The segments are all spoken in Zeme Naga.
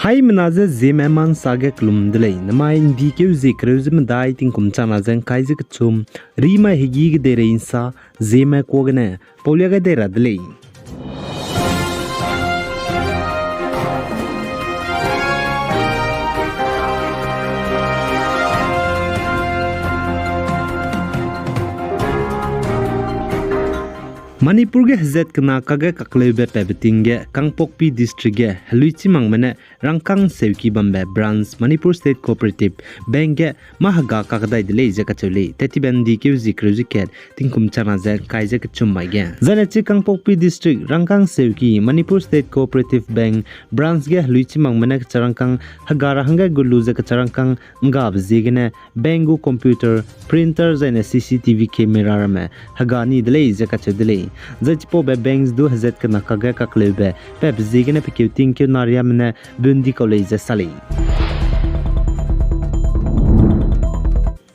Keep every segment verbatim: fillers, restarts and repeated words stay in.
Aimena ze Zeme ma nsa ge kelum de lei, namai ’ndi keu zie kereu ze medai tingkum changna ze ’ngkai ze kechum, rimai hegî kedeirei ’nsa, Zeme kuâ gene paulia gai dei ra de lei. Manipur ge hezat kena kakge kakleube patbe ting ge Kangpokpi District ge heluichimangme ne rangkâng seuki bambe branch Manipur State Cooperative Bank ge mâ hega kakdai de lei ze kacheu lei, tattibe ’ndi keu zie kereu ze kat tingkum changna ze ’ngkai ze kechum mai ge. Zaine chi Kangpokpi District rangkâng seuki Manipur State Cooperative Bank branch ge heluichimangme ne kecharangkâng hega ra hangge gu lu ze kecharangkâng ’nggabe ziegene bank gu computer, printer zaine C C T V camera ramme hega ni de lei ze kacheu de lei. Zai chipaube banks du hezat kena kakge kakleube patbe ziegene pe keu tingkeu na riame ne bun di kau lei ze sa lei.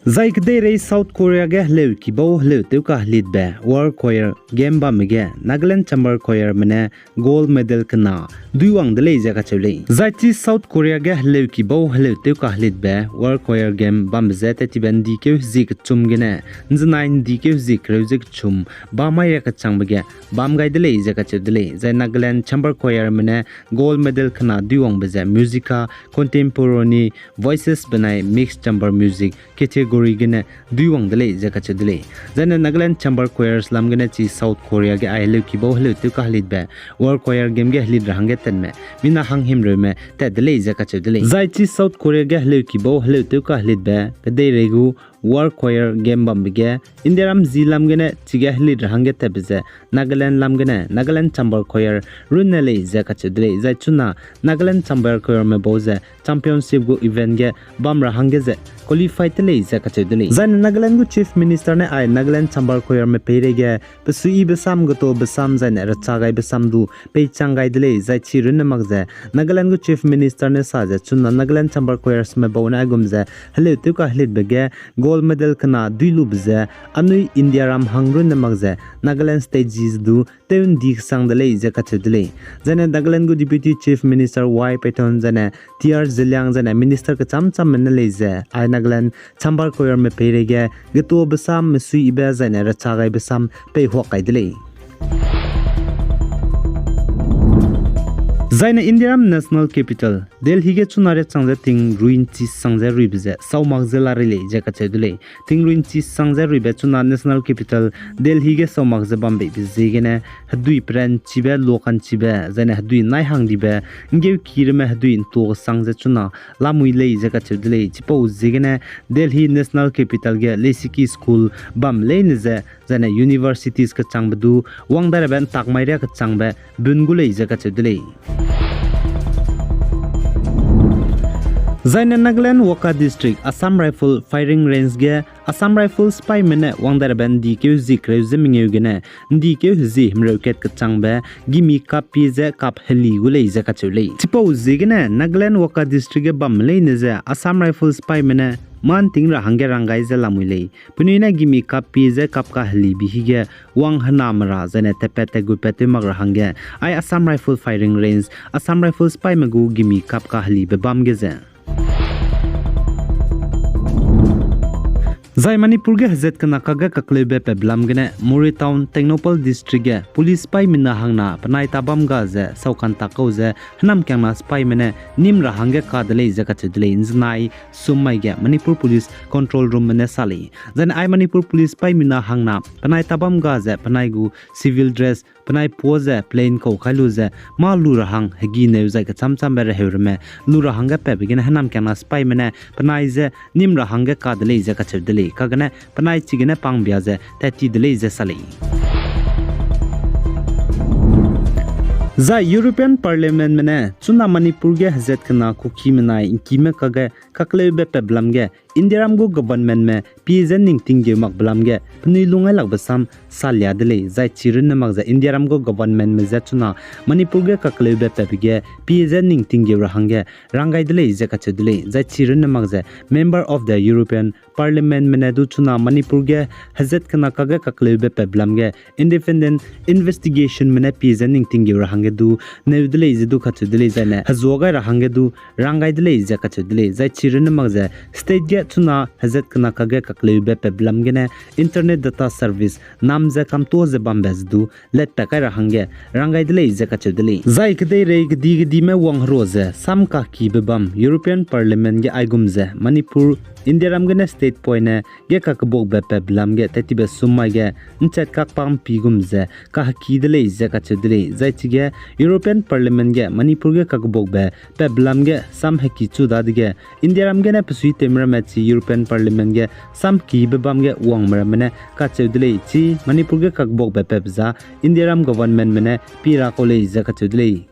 Zai kedeirei South Korea ge heleuki bau heleu tew kahelitbe War Choir Game bamme ge Nagaland Chamber Choirme ne gold medal kena duiwang de lei ze kacheu lei. Zai chi South Korea ge heleuki bau heleu tew kahelitbe War Choir Game bambe ze tattibe ’ndi keu hezie kechum gene ’nzenai ’ndi keu hezie kereu ze kechum bamai ria kechangbe ge bam gai de lei ze kacheu de lei. Zai Nagaland Chamber Choirme ne gold medal kena duiwangbe ze Musica Contemporary Voices benai Mixed Chamber Music category gene duiwang de lei ze kacheu de lei. Zaine Nagaland Chamber Choirs lam gene chi South Korea ge ai heleuki bau heleu tew kahelitbe War Choir Game ge helit ra hangge tatme mina hanghimreume tat de lei ze kacheu de lei. Zai chi South Korea ge heleuki bau heleu tew kahelitbe kedeirei gu War Choir Game bambe ge Indiaram zi lam gene chige helit ra hangge tatbe ze Nagaland lam gene Nagaland Chamber Choir runne lei ze kacheu de lei. Zai chuna Nagaland Chamber Choirme bau ze championship gu event ge bam ra hangge ze qualify te lei ze kacheu de lei. Zaine Nagaland gu Chief Minister ne ai Nagaland Chamber Choirme peireige pesuiyibe sam, getabe sam zaine recha gaibe sam du peichang gai de lei. Zai chi runne mak ze Nagaland gu Chief Minister ne sa ze chuna Nagaland Chamber Choirsme bau ne aigum ze heleu tew kahelitbe ge gold medal kena duilube ze anui Indiaram hang runne mak ze Nagaland state zi du tew ’ndi kesang de lei ze kacheu de lei. Zaine Nagaland gu Deputy Chief Minister Y Patton zaine T R Zeliang zaine minister kecham chamme ne lei ze ai Nagaland Chamber Choirme peireige getabe sam, mesuiyibe zaine recha gaibe sam peihuak kai de lei. Zaine Indiaram National Capital Delhi ge chuna riachang ze tingrui ’nchi sang ze ruibe ze sau mak ze la rei lei ze kacheu de lei. Tingrui ’nchi sang ze ruibe chuna National Capital Delhi ge sau mak ze bam beibe ziegene hedui peranchibe, luakanchibe zaine hedui nai hangdibe, ’nggeuki ramme hedui ’ntua kesang ze chuna lamui lei ze kacheu de lei. Chipau ziegene Delhi National Capital ge leisiki school bam leine ze zaine universities kechangbe du wang dai rabe ’ntak mai ria kechangbe bun gu lei ze kacheu de lei. Zaine Nagaland Wokha District Assam Rifle Firing Range ge Assam Rifle sipaime ne wang dai rabe ’ndi keu hezie kereu ze mengeu gene ’ndi keu hezie himreu kat kechangbe gimi kap pie ze kap heli gu lei ze kacheu lei. Chipau ziegene Nagaland Wokha District ge bam leine ze Assam Rifle sipaime ne mâ ’nting ra hangge rang gai ze lamui lei. Penui ne gimi kap pie ze kap kahelibe hige wang hename ra zaine tatpat tatgutpat tew mak ra hangge ai Assam Rifle Firing Range, Assam Rifle sipaime gu gimi kap kahelibe bam ge ze Zai Manipur ge hezat kena kakge kakleube patbe lam gene Moreh Town, Tengnoupal District ge police sipaimena hangna penai tabam ga ze saukan tak kau ze hênamkiangna sipaime ne nîm ra hangge ka de lei ze kacheu de lei. ’Nzenai sum mai ge Manipur Police Control Room me ne sa lei. Zaine ai Manipur Police sipaimena hangna penai tabam ga ze penai gu civil dress, penai puâ ze plain kau kai lu ze mâ lu ra hang hegî neu zai kechâm châmbe reheu ramme lu ra hangge patbe gene hênamkiangna sipaime ne penai je nîm ra hangge ka de lei ze kacheu de lei. Kagene penai chigene pangbia ze tat ti de lei ze sa lei. Zai European Parliament me ne chuna Manipur ge hezat kena Kuki menai ’ngkime kakge kakleube patbe lam ge Indiaram gu governmentme pie ze ning tinggeu makbe lam ge penui lungngailakbe sam salia de lei, zai chi runne mak ze Indiaram gu governmentme je chuna Manipur ge kakleube patbe ge pie ze ning tinggeu ra hangge rang gai de lei ze kacheu de lei, zai chi runne mak ze Member of the European Parliamentme ne du chuna Manipur ge hezat kena kage kakleube patbe lam ge independent investigationme ne pie ze ning tinggeu ra hangge du neu de lei ze du kacheu de lei, zai ne hezuâ gai ra hangge du rang gai de lei ze kacheu de lei, zai chi runne mak ze state ge chuna hezat kena kage kakleube patbe lam gene internet data service nam ze kamtuâ ze bambe ze du letpat kai ra hangge rang gai de lei ze kacheu de lei. Zai kedeirei kedi-kedime wangherua ze sam kakibe bam European Parliament ge aigum ze Manipur Indiaram gene state poine ge kakebuakbe patbe lam ge tat tibe sum mai ge nchat kakpang pi gum ze kaheki de lei ze kacheu de lei. Zai chige European Parliament ge Manipur ge kakebuakbe patbe lam ge sam heki chu dadege Indiaram gene pesuitewme ramme chi European Parliament ge sam kibe bam ge wangme ramme ne kacheu de lei, chi Manipur ge kakebuakbe patbe za Indiaram governmentme ne pie ra kau lei ze kacheu de lei.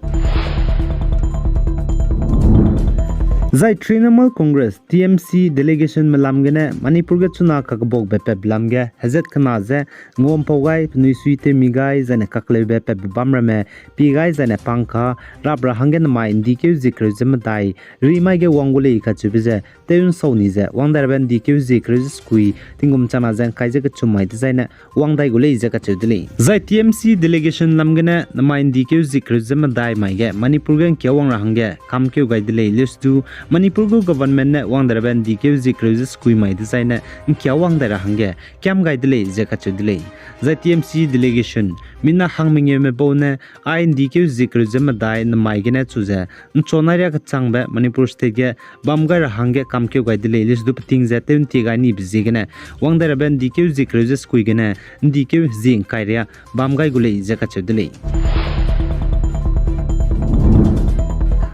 Zai Trinamool Congress, T M C delegationme lam gene Manipur ge chuna kakebuakbe patbe lam ge hezat kena ze nguampau gai, penui suitewmi gai, zai ne kakleube patbe bam ramme pie gai, zai ne pangka rap ra hangge namai ’ndi keu zie kereu ze medai rimai ge wang gu lei kacheube ze tew ’nsau ni ze wang dai rabe ’ndi keu zie kereu ze sekui tingkum changna ze ’ngkai ze kechum mai dezaine wang dai gu lei ze kacheu de lei. Zai T M C delegation lam gene namai ’ndi keu zie kereu ze medai mai ge Manipur ge ’ngkia wang ra hangge kamkeu gai de lei, leuse du Manipur gu government ne wang dai rabe ’ndi keu zie kereu ze sekui mai dezaine ’ngkia wang dai ra hangge kiam gai de lei ze kacheu de lei. Zai T M C delegation mina hang mengeume bau ne ai ’ndi keu zie kereu ze medai namai gene chu ze ’nchonai riâ kechangbe Manipur state ge bam gai ra hangge kamkeu gai de lei, leuse du peting ze tew ’ntie gai nibe ziegene wang dai rabe ’ndi keu zie kereu ze sekui gene ’ndi keu zie ’ngkai riâ bam gai gu lei ze kacheu de lei.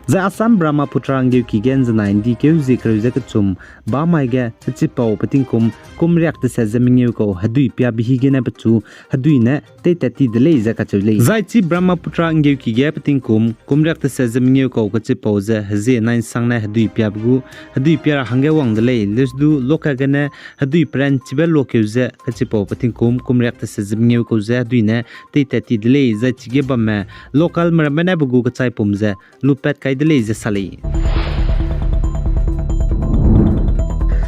Zai Assam Brahmaputra ’nggeuki ge ’nzenai ’ndi keu zie kereu ze kechum bam mai ge kechipau pe tingkum kum riak teset ze mengeu kau hedui piabe hi gene pechu hedui ne teitat ti de lei ze kacheu lei. Zai chi Brahmaputra ’nggeuki ge pe tingkum kum riak teset ze mengeu kau kechipau ze hezie nai ’nsangne hedui piabe gu hedui pia ra hangge wang de lei, leuse du local gene hedui peranchibe lokeu ze kechipau pe tingkum kum riak teset ze mengeu kau ze hedui ne teitat ti de lei, zai chige bamme localme ramme ne pe gu kechaipum ze lupat kai de lei ze sa lei.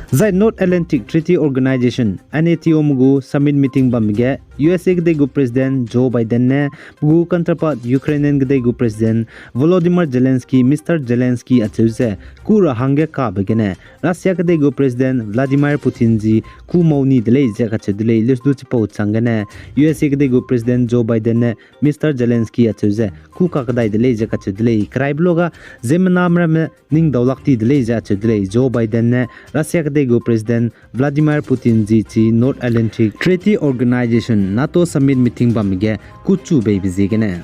Zai North Atlantic Treaty Organization, NATO me gu summit meeting bambe ge U S A kedei gu President Joe Biden ne pe gu counterpart Ukrainian kedei gu President Volodymyr Zelensky, Mister Zelensky acheu ze kû ra hangge kabe gene Russia kedei gu President Vladimir Putin ji kû mau ni de lei ze kacheu de lei, leuse du chipau chang gene U S A kedei gu President Joe Biden ne Mister Zelensky acheu ze kû kakedai de lei ze kacheu de lei. Keraibe luage ziemmename ramme ning daulak ti de lei ze acheu de lei. Joe Biden ne Russia kedei gu President Vladimir Putin ji chi North Atlantic Treaty Organization, NATO summit meeting bambe ge kûchu beibe ziegene.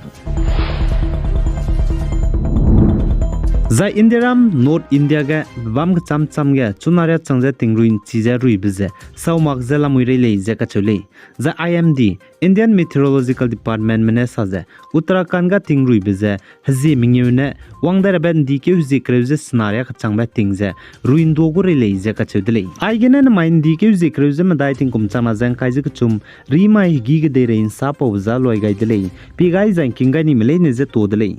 Zai Indiaram North India ge bam kecham cham ge chuna riâ chang ze tingrui ’nchi ze ruibe ze sau mak ze lamui rei lei ze kacheu lei. Zai I M D, Indian Meteorological Departmentme ne sa ze Uttarakhand ga tingruibe ze hezie mengeu ne wang dai rabe ’ndi keu zie kereu ze sena riâ kechangbe ting ze rui ’ndua gu rei lei ze kacheu de lei. Aigene namai ’ndi keu zie kereu ze medai tingkum changna ze ’ngkai ze kechum rimai hegî kedeirei ’nsa paube za luai gai de lei. Pie gai zai ’ngking gai nime leine ze tuâ de lei.